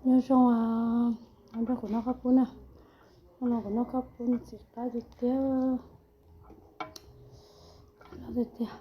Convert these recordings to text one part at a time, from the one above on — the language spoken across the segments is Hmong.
Nyob zoo, nrog kuv noj khaub poob na. Noj kuv noj khaub poob ntxim qab tiag tiag. Qab tiag tiag.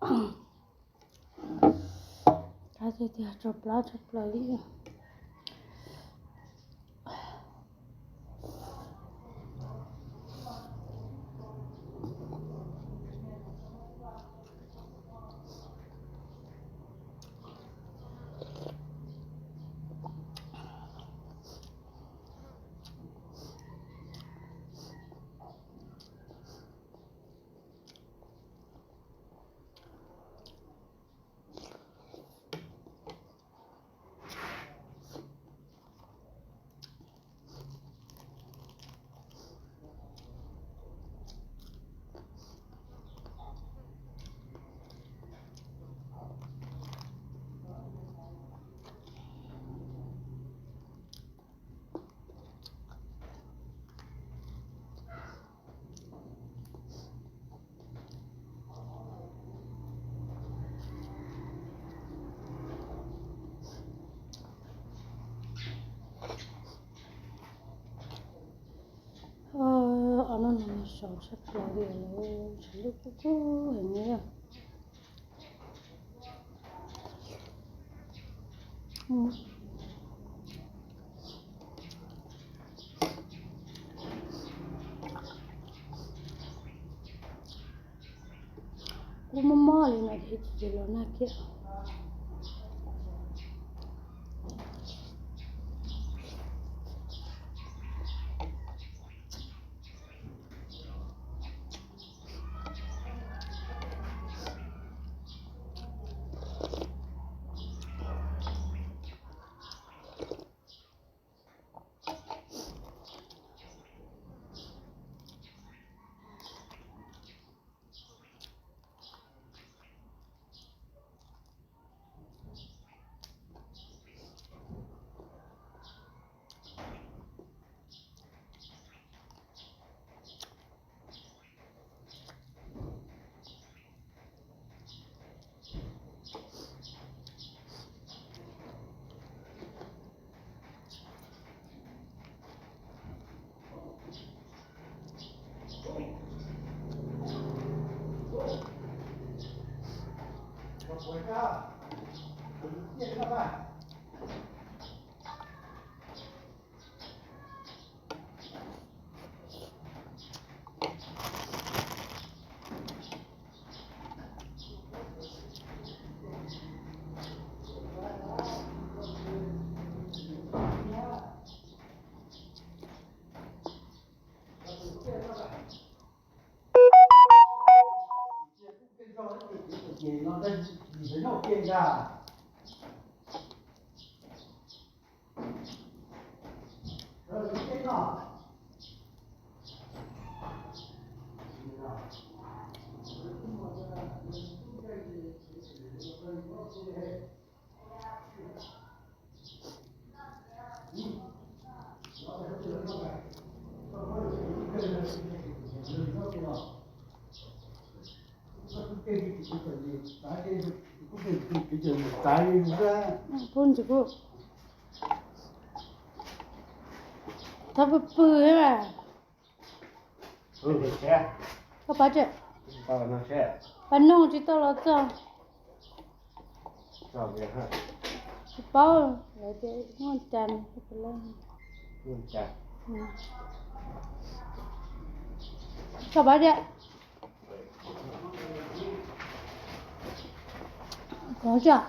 Qab tiag tiag, tsau plab tshaj plaws li. Ob no no sov tshaj plaws li, sov lub kub kub heev li. Kub mob mob li no ces tsis los nag kiag. Pub ntsis kuj txhob pw pw thiab mas. Koj pab tsev, pab noog tsis tau los txog. Tsis paub lawv tias muaj cas. Koj pab tsev. Koj tsev.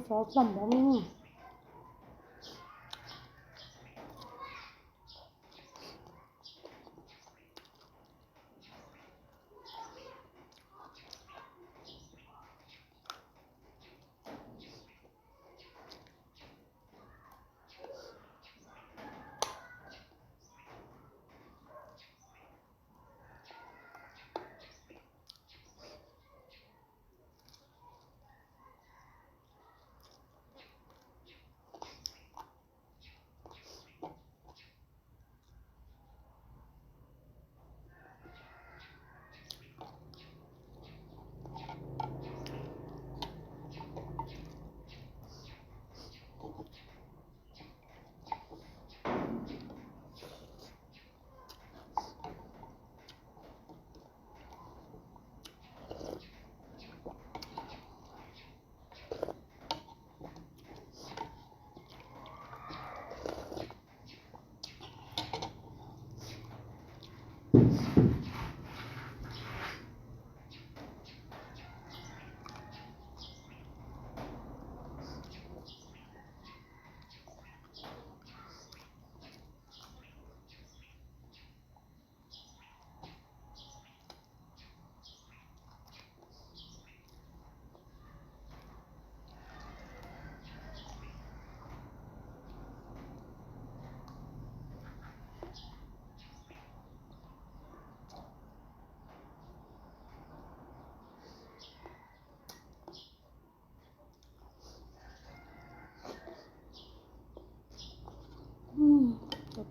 Xov txaj npov me.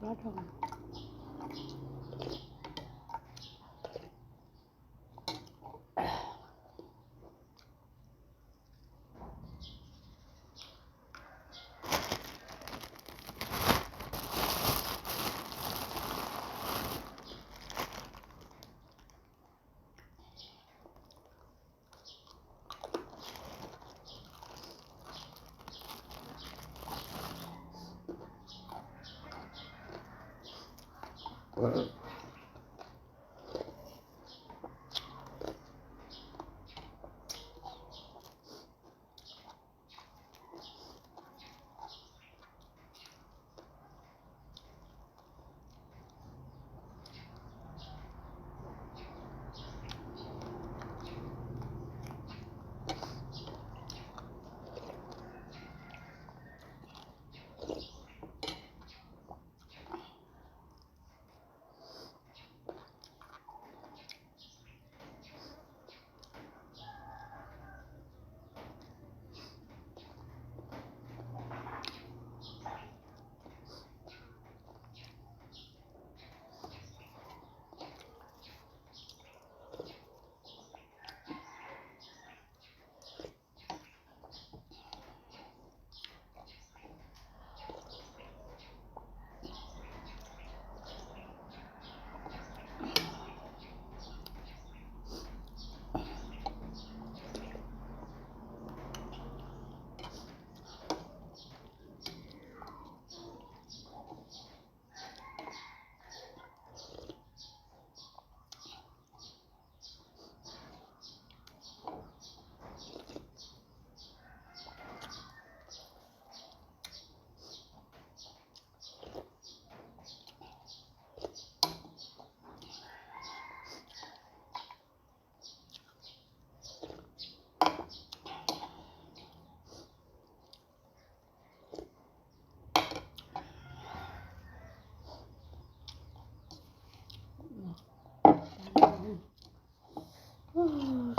Plab rau.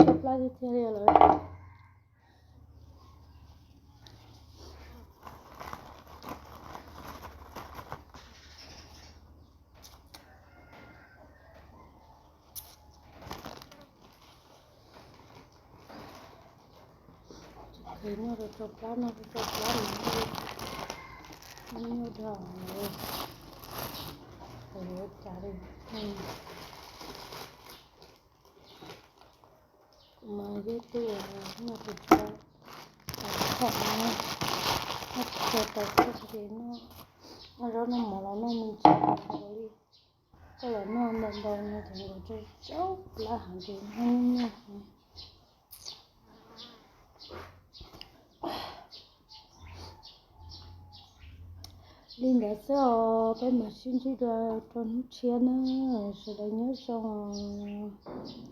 Tshaib plab tiag tiag li lawm. Tsis kheev noj rau tsau plab, noj rau tsau plab mas nyuaj dhau, yuav cas li. Kuv mas yog tus noj tsis tau, tau khom na, noj tsis tau tau khom ces noj, noj zaub noj mov los noj me ntsis li. Koj los noj ntau ntau no ces nkawd tsau tsau plab heev ces noj nyuaj heev. Li ntawd xwb os, peb mam sib ntsib dua rau hnub tshiab na, sawv daws nyob zoo os.